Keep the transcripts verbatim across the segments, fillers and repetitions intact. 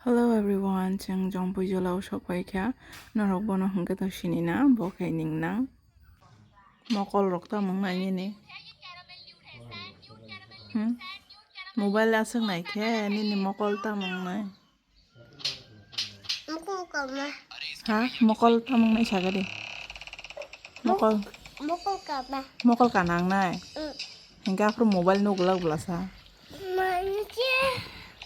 Hello everyone, chwng Jongpui Jolao sok phai kha. Norok bono hwnkhe to sini na, bo khe ning nang. Mokol rok tamo wngnai nini? Hmm? Mobile aswk nai khe nini mokol tamo wngnai? Mokol kama. Ha? Mokol tamo wngnai saga di. Mokol. Mokol kama. Mokol kana wngnai? Mm. Hingke aphuru mobile nugulak bwlasa. Manche.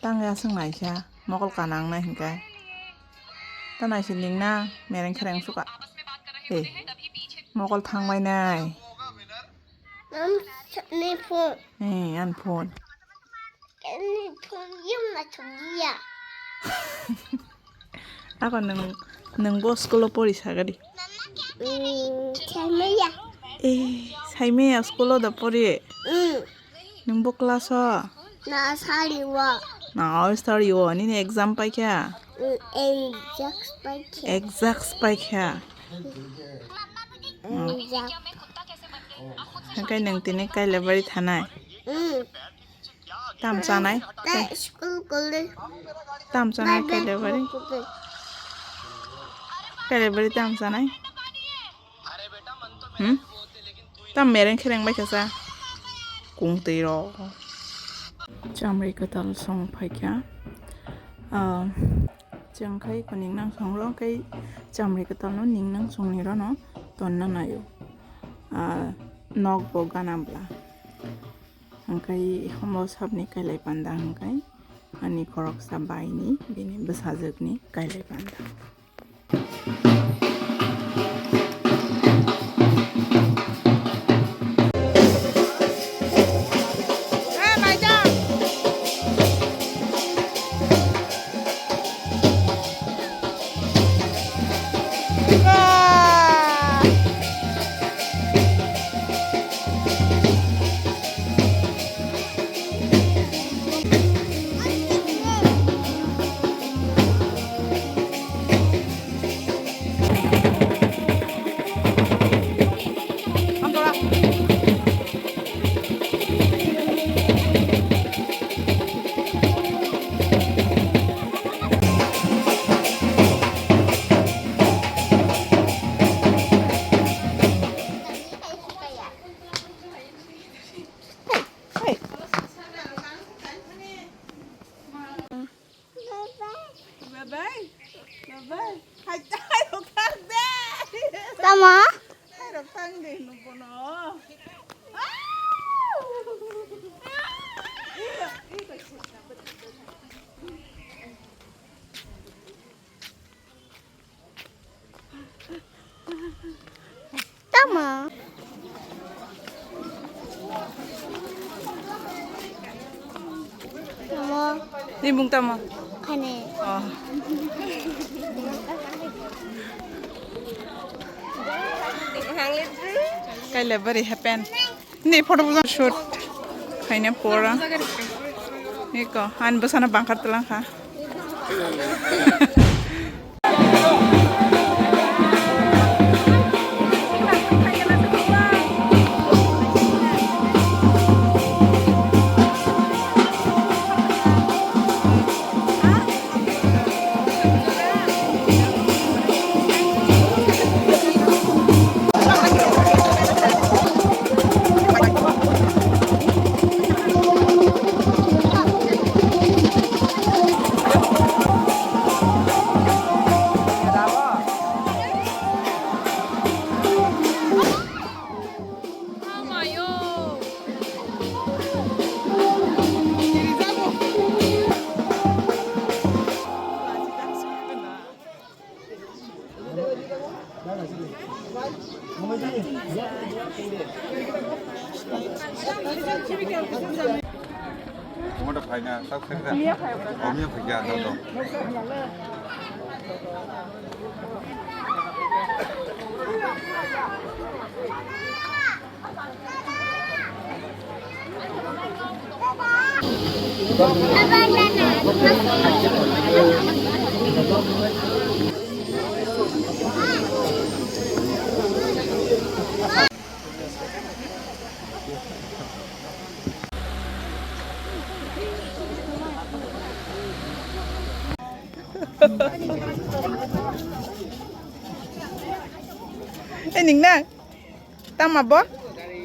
Tang ya swng naisa, mokol kana wngnai hingke. Ta naisi ning na mereng khereng suka. Eh, mokol thangbai nai. Mam, ni phone. Eh, an phone. Ni phone yum na chuliya. Ako nwng, nwng bo school o pori sagadi? Mm, saimaya. Eh, saimaya school o da pori? Mm. Nwng bo class o? Nursery o. Nursery o, nini exam paikha? Mm, exam paikha. Exam paikha? Mm. Exam. Hingke nwng tini Kailabari thanai? Mm. Tam chanai? Ta school kole. Tam chanai Kailabari? Kailabari tam chanai? Hmm? Tam mereng khereng bai kasa. Kung twi ro. Chamri kwtal song phaikha. Ah, chwng khai ko ning nang song ro, kai chamri kwtal no ning nang song ni ro no ton na nayo. Ah, nok bo gana bla. Hingkai homo sabni kailai panda hingkai ani khoroksa baini bini bwsajwkni kailai panda. Bye bye. Bye bye. Hai, hai, rok thang de. Tamo? Hai, rok thang de, no bono. Tamo? Tamo? Ni bung tamo? Kane. Oh. Kailabari happen. Ni photo buja shoot khaina pora. Ni ko han bwsano bangkar tlang kha. Tomato phaina, sak sakda. Omia phaikha, do, do. Eh, ningna? Tama bo?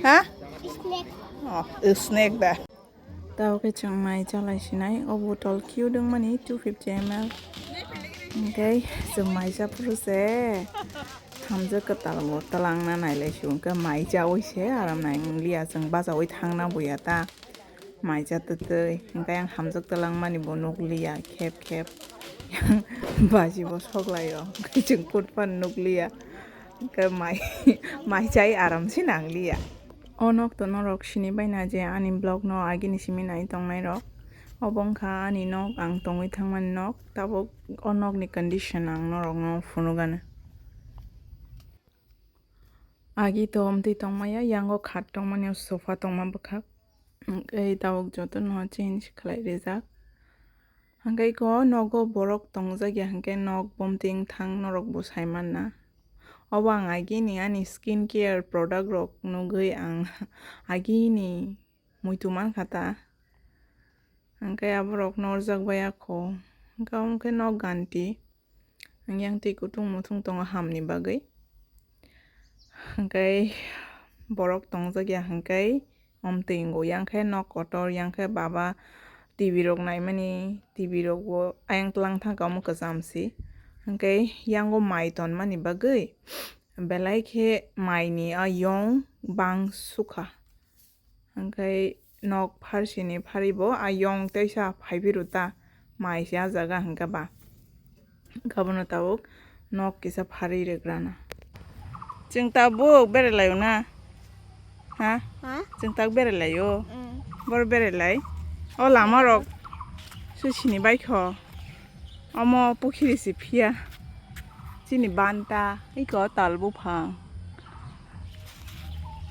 Ha? Oh, snack da. Tao khe chwng mai chalai sinai, o bottle cute wngmani two fifty M L. Hwnkhe chwng mai chaphuru se hamjwk kwtal bo twlangna nailai si, hwnkhe mai chaui se aram nai wng liya, chwng bachaui thangna buya ta. Mai cha twtwi, hwnkhe ang hamjwk twlangmani bo nukliya, khep khep. Baji bo soklaio, hwnkhe chwng kutphano nukliya. Hwnkhe mai, mai chai aram se nangliya. O nok to norok sini baina je ani vlog no agini simi nai tongnai rok. Obo wngkha ani nok, ang tongwi thangmani nok. Tabuk o nokni condition ang norokno phunukgano. Agi to omtwi tongmaya, yango khat tongmani, o sofa tongma bwkhak. Hwnkhe tabuk jotono change khlai rijak. Hwnkhe iko nogo borok tongjakya hwnkhe nok bomtwi wngthang norokbo saimanna. Obo ang agini ani skin care product rok nugwi ang agini muitu mankha ta. Hwnkhe aborok norjak bai akho. Hwnkhe omo khe nok ganti. Yang twi kutung mutung tongo hamni bagwi. Hwnkhe borok tongjakya hwnkhe omtwi wngo. Yang khe nok kotor, yang khe baba T V rok naimani, T V rok bo ayang tlang thangkha omo kwcham si. Hwnkhe yango mai tonmani bagwi belai khe maini a yong bang sukha. Hwnkhe nok pharsini pharibo a yong teisa phaiphuru ta mai se a jaga hwnkhe ba. Hwnkhe abono tabuk nok kisa pharwi rwgrana. Chwng tabuk berai laio na? Ha? Ha? Chwng tabuk berai laio? Mm. Boro berai lai? O lama rok se sini baikho. Omo pukhiri se phiya. Chini banta, iko tal buphang.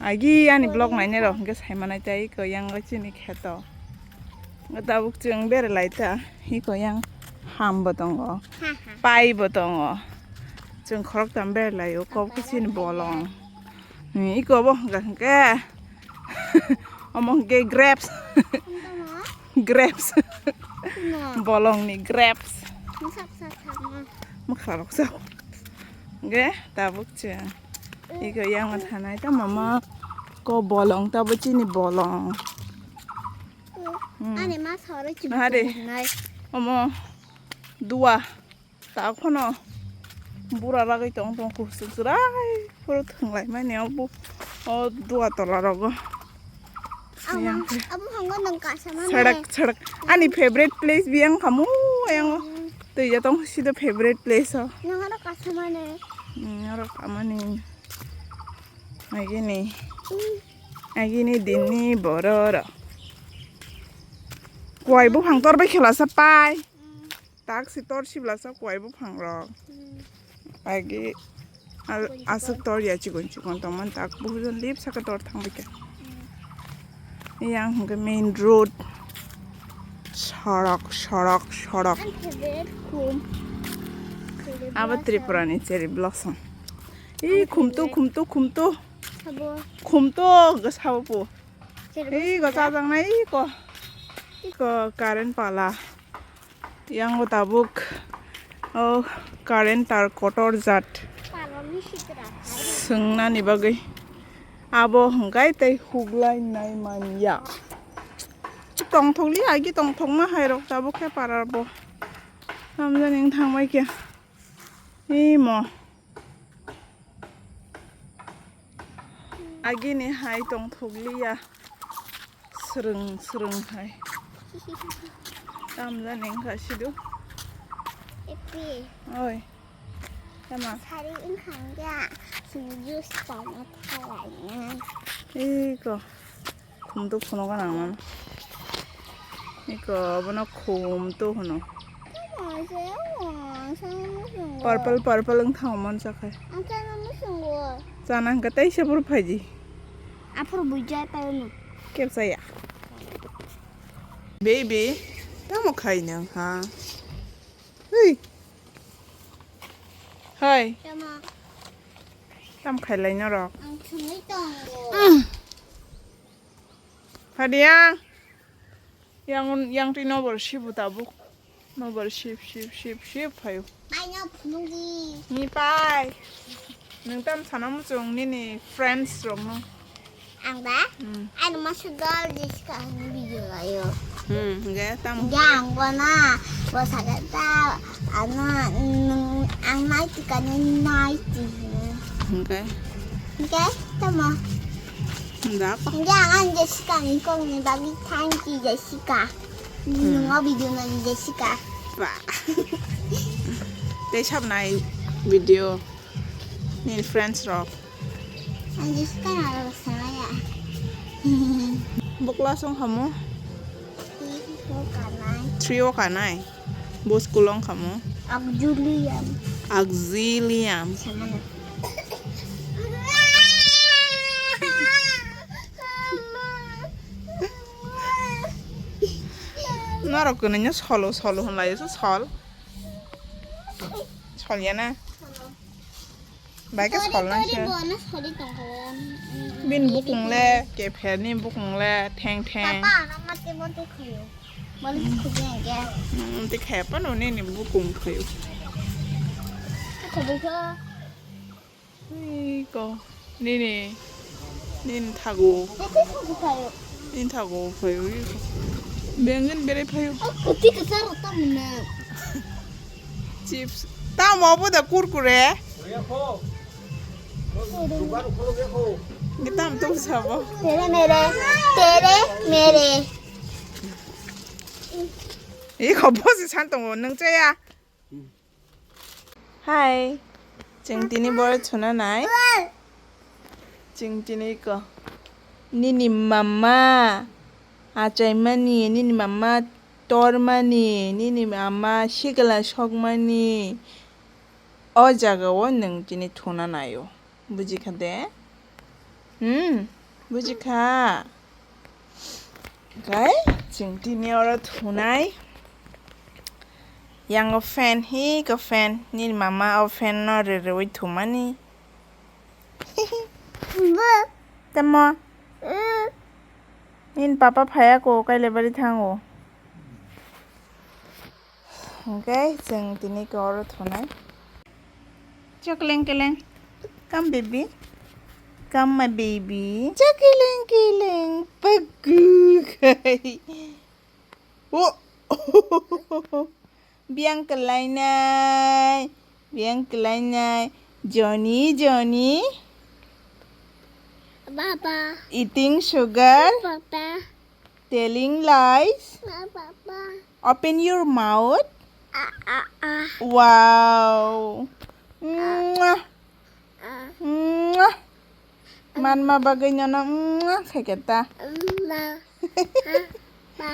Agi ani vlog nainai rok hwnkhe saimanai tei iko yang chini kheto. Tabuk chwng berai lai ta, iko yang ham bo tongo, pai bo tongo. Chwng khoroktham berai laio, kok chini bolong. Hmm, iko bo hwnkha hwnkhe. Omo hwnkhe grapes. Grapes. Bolongni grapes. Mwkha rok sa. Hwnkhe tabuk chwng. Iko yang thanai ta mama ko bolong ta bo chini bolong. Hmm. Ani ma soro chini. Omo dua. Ta khono bura bagwi tong tong kusuk chwrai phuru thwnglai mani o bu o dua tola rogo. Amo hango nang kasa mani. Sadak sadak ani favorite place biyang khamu yang o. Hmm. Twi jatong sida favorite place o. Nang aro kasa mani. Hmm, aro kamani. Agini. Hmm. Agini dinni bororo. Kuai buphang tor bai khela sa pai. Hmm. Tak si tor sibla sa kuai buphang rok. Hmm. Agi aswk tor ya chikon chikon tongmani tak buphang lip saka tor thang bikha. Hmm. Yang hwnkhe main road. Sorok, sorok, sorok. Ani favorite khum. Cherry blossom. Abo Tripura ni cherry blossom. Ih, khumtu, khumtu, khumtu. Sabo. Khumtu, gasa pu. Cherry blossom. Ih, gasa jang na, ih, ko. Ih, ko, current pala. Yang o tabuk, o, current tar kotor jat. Swngnani bagwi. Abo hwnkhe tei huklai nai man ya. Tongthokli agi tongthokma hai rok tabuk khe para bo. Tamjani wng thangbai khe. Imo. Agini hai tongthokliya. Srwng srwng hai. Tamjani wngkha sidu. Epi. Oi. Tama. Sari wngkha ya. Sini juice paina thalai. Iko. Khumtu phuno gana mano. Iko abono khumtu hwno. Purple, purple wng thango man chakhai. Chana hwnkhe teisa phuru phaidi. Aphuru buijai paino. Kebsaya. Baby, tamo khai nang ha? Hey. Hai. Tamo. Tam khailai norok. Ang thumui tongo. Mm. Phadiya. Yang, yang twi nobor sibu tabuk. Mobile sip sip sip sip phaio. Aino phunukdi. Ni pai. Nwng tam sana muchung nini friends rokno. Ang da? Hmm. Ano masa dol Jessica ang video layo. Hmm, hingke tam. Hingke ang gona, bo sakata, ano, nwng, ang naiti kani naiti. Hingke? Hingke, tamo. Da pa. Hingke ang, ang Jessica ni kok ni bagi thank you, Jessica. Hmm. Nungo video nani Jessica. Ba. Tei sab nai video. Nini friends rok. Ang Jessica na rok sanaya. Bo class ong khamu? Three o kanai. Three o kanai. Bo school ong khamu? Auxilium. Auxilium. Samana. Norok kwnwi no solo solo hwnlaio so sol. Sol ya na. Bai khe sol na se. Bini bukung le, kepher ni bukung le, theng theng. Papa, ano mati mati khayo. Mali khubi ang khe. Hmm, ti khe pa no nini bukung khayo. Khubi kho. Ui, ko. Nini. Nini thago. Nini thago phaio. Bengin bere phaio. Kuti kasa rota mena. Chips. Tamo bo da kurkure. Ni tam tum sabo. Tere mere. Tere mere. Iko bosi santongo nang chaya. Hai, chwng tini boro thuna nai. Chwng tini ko. Nini mama achaimani, nini mama tormani, nini mama sikla sokmani. O jaga o nwng tini thuna naio. Bujikha de? Hmm, bujikha. Oke, chwng tini oro thunai. Yang o fan hi ko fan, nini mama o fan no rerewi thumani. Tamo? Nini papa phaya ko kailabari thango. Hingke chwng tini khe oro thunai. Chakeleng keleng. Come, baby. Come, my baby. Chakeleng keleng. Pagu khai. Oh. Biyang kelainai. Biyang kelainai. Johnny, Johnny. Papa. Eating sugar. Papa. Telling lies. Papa. Open your mouth. Ah, ah, ah. Wow. Mwah. Ah. Mwah. Manma bagwi nono mwah khaikhe ta. Ma. Ah, ma.